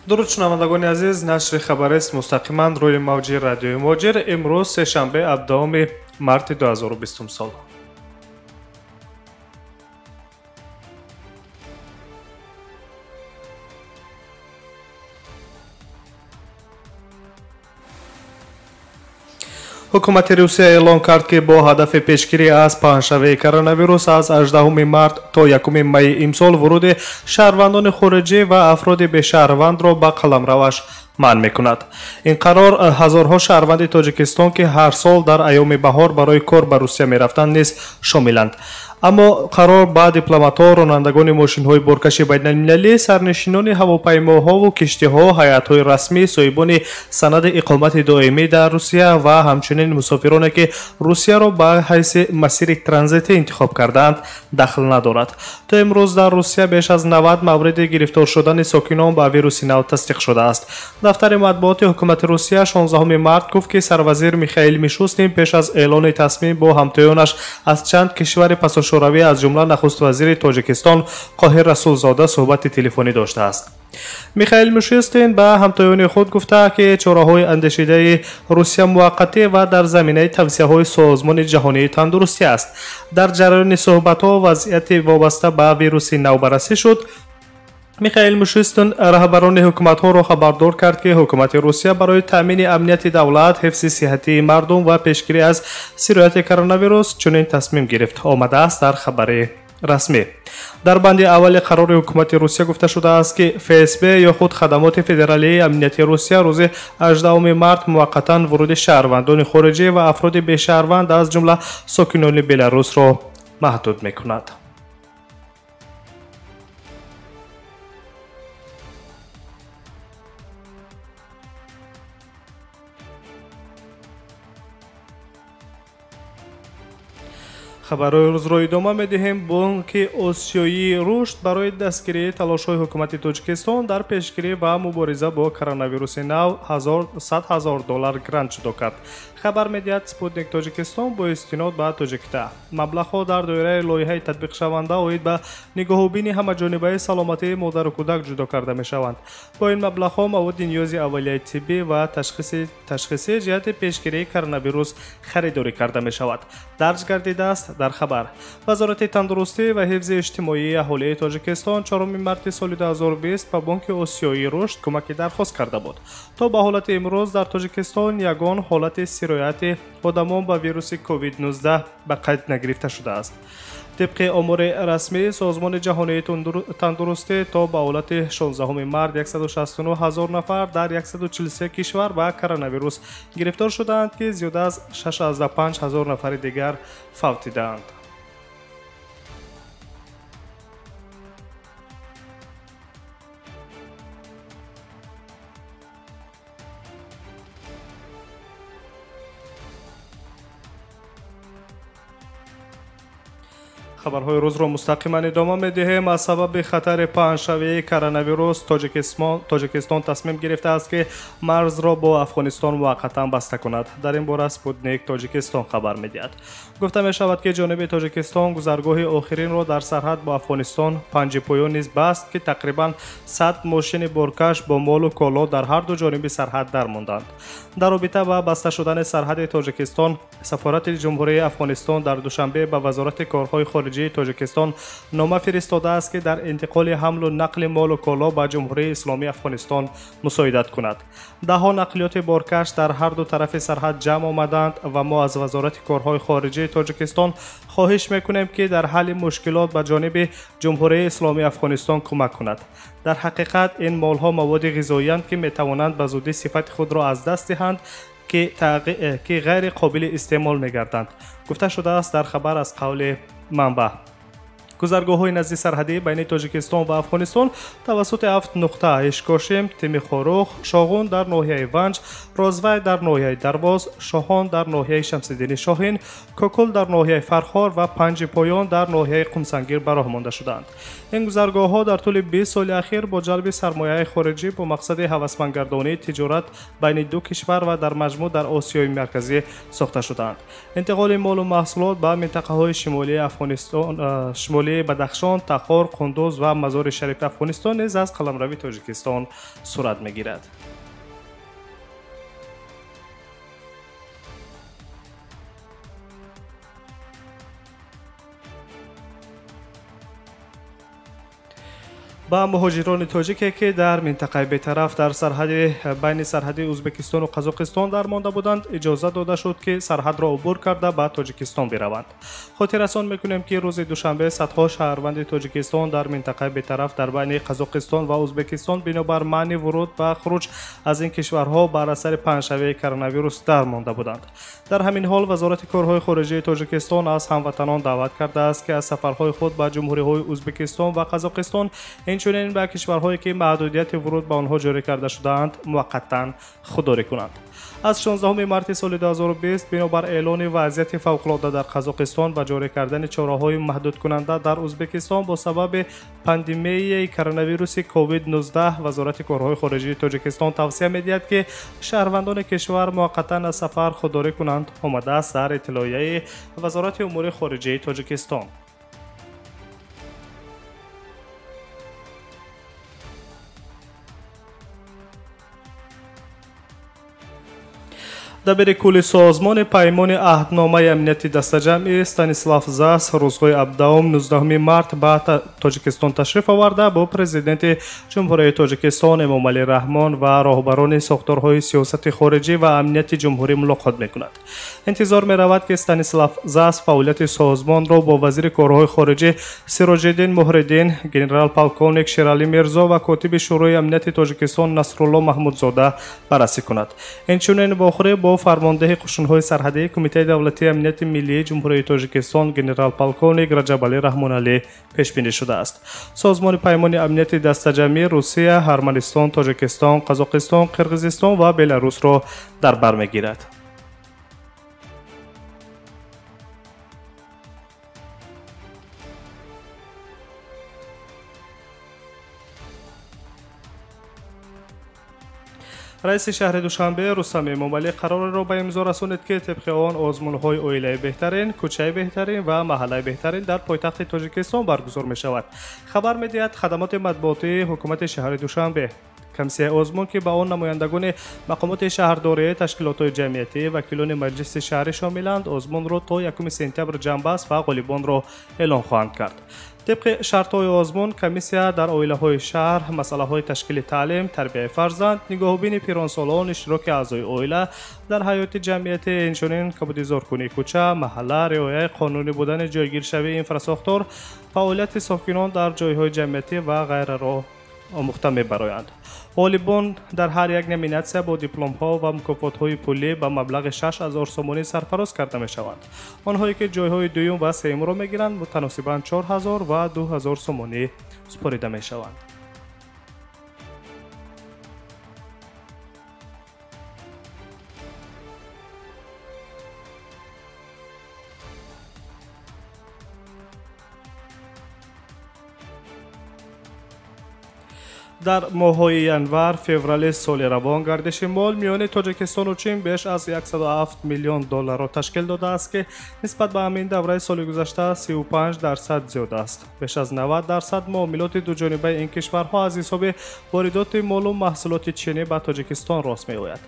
Дуруд, шунавандагони азиз, нашри хабарест мустақиман рӯи мавҷи радиои Муҳоҷир. Имрӯз сешанбе, 17 марти 2020 сол. Ҳукумати Русия эълон кард, ки бо ҳадафи пешгирӣ аз паҳншавии коронавирус аз 18 март то 1 майи имсол вуруди шаҳрвандони хориҷӣ ва афроди бешаҳрвандро ба қаламраваш манъ мекунад. Ин қарор ҳазорҳо шаҳрванди Тоҷикистон, ки ҳар сол дар айёми баҳор барои кор ба Русия мерафтанд, низ шомиланд. Аммо қарор ба дипломатҳо, ронандагони мошинҳои боркаши байналмилалӣ, сарнишинони ҳавопаймоҳову киштиҳо, ҳайатҳои расмӣ, соҳибони санади иқомати доимӣ дар Русия ва ҳамчунин мусофироне, ки Русияро ба ҳайси масири транзитӣ интихоб кардаанд, дахл надорад. То имрӯз дар Русия беш аз 90 мавриди гирифтор шудани сокинон ба вируси нав тасдиқ шудааст. Дафтари матбуоти ҳукумати Русия 16 март гуфт, ки сарвазир Михаил Мишустин пеш аз эълони тасмим бо ҳамтоёнаш аз чанд кишвари пасошӯравӣ, аз ҷумла нахуствазири Тоҷикистон Қоҳир Расулзода, суҳбати телефонӣ доштааст. Михаил Мишустин ба ҳамтоёни худ гуфта, ки чораҳои андешидаи Русия муваққатӣ ва дар заминаи тавсияҳои Созмони ҷаҳонии тандурустӣ аст. Дар ҷараёни суҳбатҳо вазъияти вобаста ба вируси нав баррасӣ шуд. Михаил Мишустин раҳбарони ҳукуматҳоро хабардор кард, ки ҳукумати Русия барои таъмини амнияти давлат, ҳифзи сиҳатии мардум ва пешгирӣ аз сирояти коронавирус чунин тасмим гирифт, омадааст дар хабари расмӣ. Дар банди аввали қарори ҳукумати Русия гуфта шудааст, ки ФСБ ё худ Хадамоти федералии амнияти Русия рӯзи 18 март муваққатан вуруди шаҳрвандони хориҷӣ ва афроди бешаҳрванд, аз ҷумла сокинони Беларусро маҳдуд мекунад. Хабарҳои рӯзро идома медиҳем. Бонки Осиёии рушд барои дастгирии талошҳои ҳукумати Тоҷикистон дар пешгирӣ ва мубориза бо коронавируси нав 100 ҳазор доллар грант ҷудо кард. Хабар медиҳад Спутник Тоҷикистон бо истинод ба Тоҷикта. Маблағҳо дар доираи лоиҳаи татбиқшаванда оид ба нигоҳубини ҳамаҷонибаи саломатии модару кӯдак ҷудо карда мешаванд. Бо ин маблағҳо маводи ниёзи аввалияи тиббӣ ва ташхисӣ ҷиҳати пешгирии коронавирус харидорӣ карда мешавад. Дарҷ гардидааст дар хабар. Вазорати тандурустӣ ва ҳифзи иҷтимоии аҳолии Тоҷикистон 4 марти соли 2020 ба Бонки Осиёии рушд кӯмаки дархост карда буд. То ба ҳолати имрӯз дар Тоҷикистон ягон ҳолати сирояти одамон ба вируси COVID-19 ба қайд нагирифта шудааст. Тибқи омори расмии Созмони ҷаҳонии тандурустӣ то ба ҳолати 16 март 169 ҳазор нафар дар 143 кишвар ба коронавирус гирифтор шудаанд, ки зиёда аз 6,5 ҳазор нафари дигар фавтидаанд. Хабарҳои рӯзро мустақиман идома медиҳем. Аз сабаби хатари паҳншавии коронавирус Тоҷикистон тасмим гирифтааст, ки марзро бо Афғонистон муваққатан баста кунад. Дар ин бора Спутник Тоҷикистон хабар медиҳад. Гуфта мешавад, ки ҷониби Тоҷикистон гузаргоҳи охиринро дар сарҳад бо Афғонистон Панҷипоён низ баст, ки тақрибан 100 мошини боркаш бо молу коло дар ҳар ду ҷониби сарҳад дармонданд. Дар робита ба баста шудани сарҳади Тоҷикистон сафорати Ҷумҳурии Афғонистон дар Душанбе ба Вазорати корҳои хориҷии Тоҷикистон нома фиристодааст, ки дар интиқоли ҳамлу нақли молу коло ба Ҷумҳурии Исломии Афғонистон мусоидат кунад. Даҳҳо нақлиёти боркаш дар ҳар ду тарафи сарҳад ҷамъ омаданд ва мо аз Вазорати корҳои хориҷии Тоҷикистон хоҳиш мекунем, ки дар ҳалли мушкилот ба ҷониби Ҷумҳурии Исломии Афғонистон кӯмак кунад. Дар ҳақиқат ин молҳо маводи ғизоиянд, ки метавонанд ба зудӣ сифати худро аз даст диҳанд, ки ғайри қобили истеъмол мегарданд, гуфта шудааст дар хабар аз қавли манбаъ. Гузаргоҳҳои назди сарҳадӣ байни Тоҷикистон ва Афғонистон тавассути 7 нуқта Ишкошим, Тими Хоруғ, Шоғун дар ноҳияи Ванҷ, Розвай дар ноҳияи Дарвоз, Шоҳон дар ноҳияи Шамсиддини Шоҳин, Кокул дар ноҳияи Фархор ва Панҷи Поён дар ноҳияи Қумсангир ба роҳ монда шуданд. Ин гузаргоҳҳо дар тӯли 20 соли ахир бо ҷалби сармояи хориҷӣ бо мақсади ҳавасмандгардонии тиҷорат байни ду кишвар ва дар маҷмӯъ дар Осиёи Марказӣ сохта шуданд. Интиқоли молу маҳсулот ба минтақаҳои шимолии аҳолии Бадахшон, Тахор, Қундуз ва Мазори Шарифи Афғонистон низ аз қаламрави Тоҷикистон сурат мегирад. Ба муҳоҷирони тоҷике, ки дар минтақаи бетараф дар сарҳади байни сарҳади Ӯзбекистону Қазоқистон дармонда буданд, иҷоза дода шуд, ки сарҳадро убур карда ба Тоҷикистон бираванд. Хотиррасон мекунем, ки рӯзи душанбе садҳо шаҳрванди Тоҷикистон дар минтақаи бетараф дар байни Қазоқистон ва Ӯзбекистон бинобар манъи вуруд ва хуруҷ аз ин кишварҳо бар асари паҳншавии коронавирус дармонда буданд. Дар ҳамин ҳол Вазорати корҳои хориҷии Тоҷикистон аз ҳамватанон даъват кардааст, ки аз сафарҳои худ ба ҷумҳуриҳои Ӯзбекистон ва Қазоқистон, инчунин ба кишварҳое, ки маҳдудияти вуруд ба онҳо ҷорӣ карда шудаанд, муваққатан худдорӣ кунанд. Аз 16 марти соли 2020 бинобар эълони вазъияти фавқулодда дар Қазоқистон ва ҷорӣ кардани чораҳои маҳдудкунанда дар Ӯзбекистон бо сабаби пандемияи коронавируси COVID-19, Вазорати корҳои хориҷии Тоҷикистон тавсия медиҳад, ки шаҳрвандони кишвар муваққатан аз сафар худдорӣ кунанд, омадааст дар иттилоияи Вазорати умури хориҷии Тоҷикистон. Дабири кулли созмони Паймони Аҳдномаи амнияти дастаҷамъӣ Станислав Зас рӯзҳои 17-19 март ба Тоҷикистон ташриф оварда, бо президенти Ҷумҳурии Тоҷикистон Эмомалӣ Раҳмон ва роҳбарони сохторҳои сиёсати хориҷӣ ва амнияти ҷумҳурӣ мулоқот мекунад. Интизор меравад, ки Станислав Зас фаъолияти созмонро бо вазири корҳои хориҷӣ Сироҷиддин Муҳриддин, генерал-полковник Шералӣ Мирзо ва котиби Шӯрои амнияти Тоҷикистон Насрулло Маҳмудзода баррасӣ кунад. Инчунин вохӯрӣ бо фармондеҳи қушунҳои сарҳадии Кумитаи давлатии амнияти миллии Ҷумҳурии Тоҷикистон генерал-полковник Раҷабалӣ Раҳмоналӣ пешбинӣ шудааст. Созмони Паймони амнияти дастаҷамъӣ Русия, Арманистон, Тоҷикистон, Қазоқистон, Қирғизистон ва Беларусро дар бар мегирад. Раиси шаҳри Душанбе Рустам Эмомалӣ қарореро ба имзо расонид, ки тибқи он озмунҳои оилаи беҳтарин, кӯчаи беҳтарин ва маҳаллаи беҳтарин дар пойтахти Тоҷикистон баргузор мешавад. Хабар медиҳад хадамоти матбуотии ҳукумати шаҳри Душанбе. Комиссияи озмун, ки ба он намояндагони мақомоти шаҳрдорӣ, ташкилотҳои ҷамъиятӣ, вакилони маҷлиси шаҳрӣ шомиланд, озмунро то 1 сентябр ҷамъбаст ва ғолибонро эълон хоҳанд кард. Тибқи шартҳои озмун, комиссия дар оилаҳои шаҳр масъалаҳои ташкили таълим, тарбияи фарзанд, нигоҳубини пиронсолон, иштироки аъзои оила дар ҳаёти ҷамъиятӣ, инчунин кабудизоркунии кӯча, маҳалла, риояи қонунӣ будани ҷойгиршавии инфрасохтор, фаъолияти сокинон дар ҷойҳои ҷамъиятӣ ва ғайраро омӯхта мебароянд. Ғолибон дар ҳар як номинатсия бо дипломҳо ва мукофотҳои пулӣ ба маблағи 6000 сомонӣ сарфароз карда мешаванд. Онҳое, ки ҷойҳои дуюм ва сеюмро мегиранд, мутаносибан 4000 ва 2000 сомонӣ супорида мешаванд. Дар моҳҳои январ феврали соли равон гардиши мол миёни Тоҷикистону Чин беш аз 107 миллион долларро ташкил додааст, ки нисбат ба ҳамин давраи соли гузашта 35% зиёд аст. Беш аз 90% муомилоти дуҷонибаи ин кишварҳо аз ҳисоби воридоти молу маҳсулоти чинӣ ба Тоҷикистон рост меояд.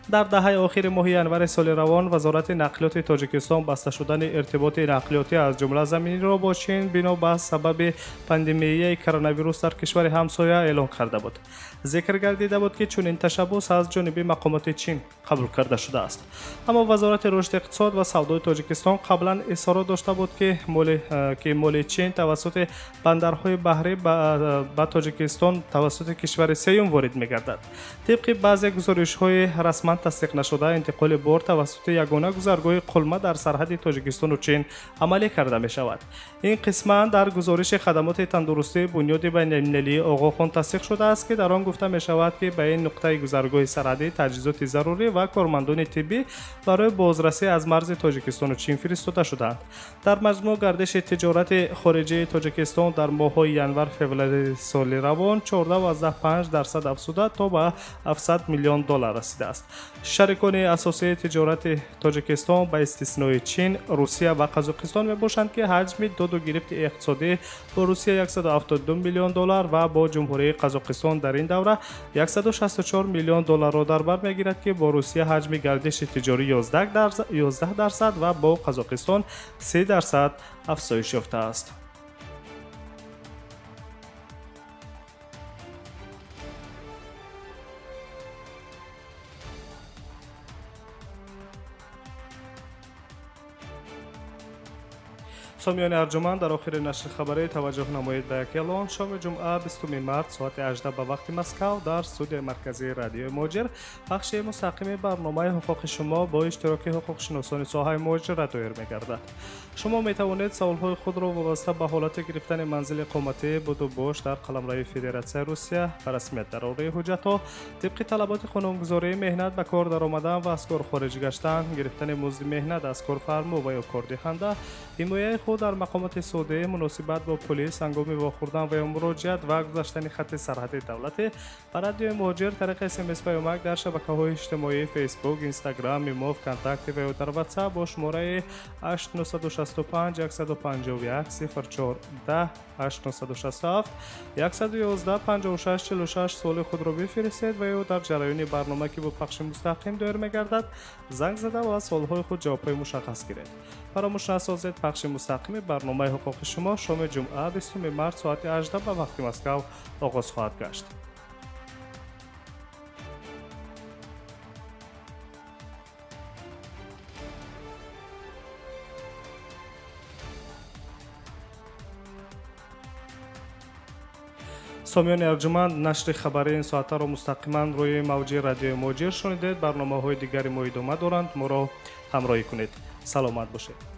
Дар даҳаи охири моҳи январи соли равон Вазорати нақлиёти Тоҷикистон баста шудани иртиботи нақлиётӣ, аз ҷумла заминиро, бо Чин бино ба сабаби пандемияи коронавирус дар кишвари ҳамсоя эълон карда буд. Зикр гардида буд, ки чунин ташаббус аз ҷониби мақомоти Чин қабул карда шудааст. Аммо Вазорати рушди иқтисод ва савдои Тоҷикистон қаблан изҳорот дошта буд, ки моли Чин тавассути бандарҳои баҳрӣ ба Тоҷикистон тавассути кишвари сеюм ворид мегардад. Тибқи баъзе гузоришҳои расман тасдиқ нашуда, интиқоли бор тавассути ягона гузаргоҳи Қулма дар сарҳади Тоҷикистону Чин амалӣ карда мешавад. Ин қисман дар гузориши хадамоти тандурустии Бунёди байналмилалии Оғохон тасдиқ шуда. шудааст, ки дар он гуфта мешавад, ки ба ин нуқтаи гузаргоҳи сарҳадӣ таҷҳизоти зарурӣ ва кормандони тиббӣ барои бозрасӣ аз марзи Тоҷикистону Чин фиристода шудаанд. Дар маҷмӯъ гардиши тиҷорати хориҷии Тоҷикистон дар моҳҳои январ-феврали соли равон 14,5% афзуда то ба 700 миллион доллар расидааст. Шарикони асосии тиҷорати Тоҷикистон ба истиснои Чин, Русия ва Қазоқистон мебошанд, ки ҳаҷми доду гирифти иқтисодӣ бо Русия 172 миллион доллар ва бо Ҷумҳурии Қазоқистон дар ин давра 164 миллион долларро дар бар мегирад, ки бо Русия ҳаҷми гардиши тиҷорӣ 11% ва бо Қазоқистон 3% афзоиш ёфтааст. Сомиёни арҷуманд, дар охири нашри хабарӣ таваҷҷӯҳ намоед ба як эълон. Шоми ҷумъа 20 март соати 18 ба вақти Москав дар студияи марказии радиои Муҳоҷир пахши мустақими барномаи ҳуқуқи шумо бо иштироки ҳуқуқшиносони соҳаи муҳоҷират доир мегардад. Шумо метавонед саволҳои худро вобаста ба ҳолати гирифтани манзили иқоматӣ, будубош дар қаламрави Федератсияи Русия, ба расмият дароварии ҳуҷҷатҳо, тибқи талаботи қонунгузории меҳнат ба кор даромадан ва аз кор хориҷ гаштан, гирифтани музди меҳнат аз корфармо ва ё кордиҳанда, ҳимояи худ дар мақомоти судӣ, муносибат бо полис ҳангоми вохӯрдан ва ё муроҷиат ва гузаштани хатти сарҳади давлатӣ ба радиои Муҳоҷир тариқи смс паёмак дар шабакаҳои иҷтимоӣ Фейсбук, Инстаграм, Имо, Вконтакте ва ё дар Ватсап бо шумораи 8965 151 04 10 8967 111 56 46 суоли худро бифиристед ва ё дар ҷараёни барнома, ки бо пахши мустақим доир мегардад, занг зада ва аз суолҳои худ ҷавобҳои мушаххас гиред. Фаромӯш насозед, пахши мустақими барномаи ҳуқуқи шумо шоми ҷумъа 20 март соати 18 ба вақти Москав оғоз хоҳад гашт. Сомиёни арҷуманд, нашри хабарии ин соатаро мустақиман рӯи мавҷи радиои Муҳоҷир шунидед. Барномаҳои дигари мо идома доранд, моро ҳамроҳӣ кунед. Саломат бошед.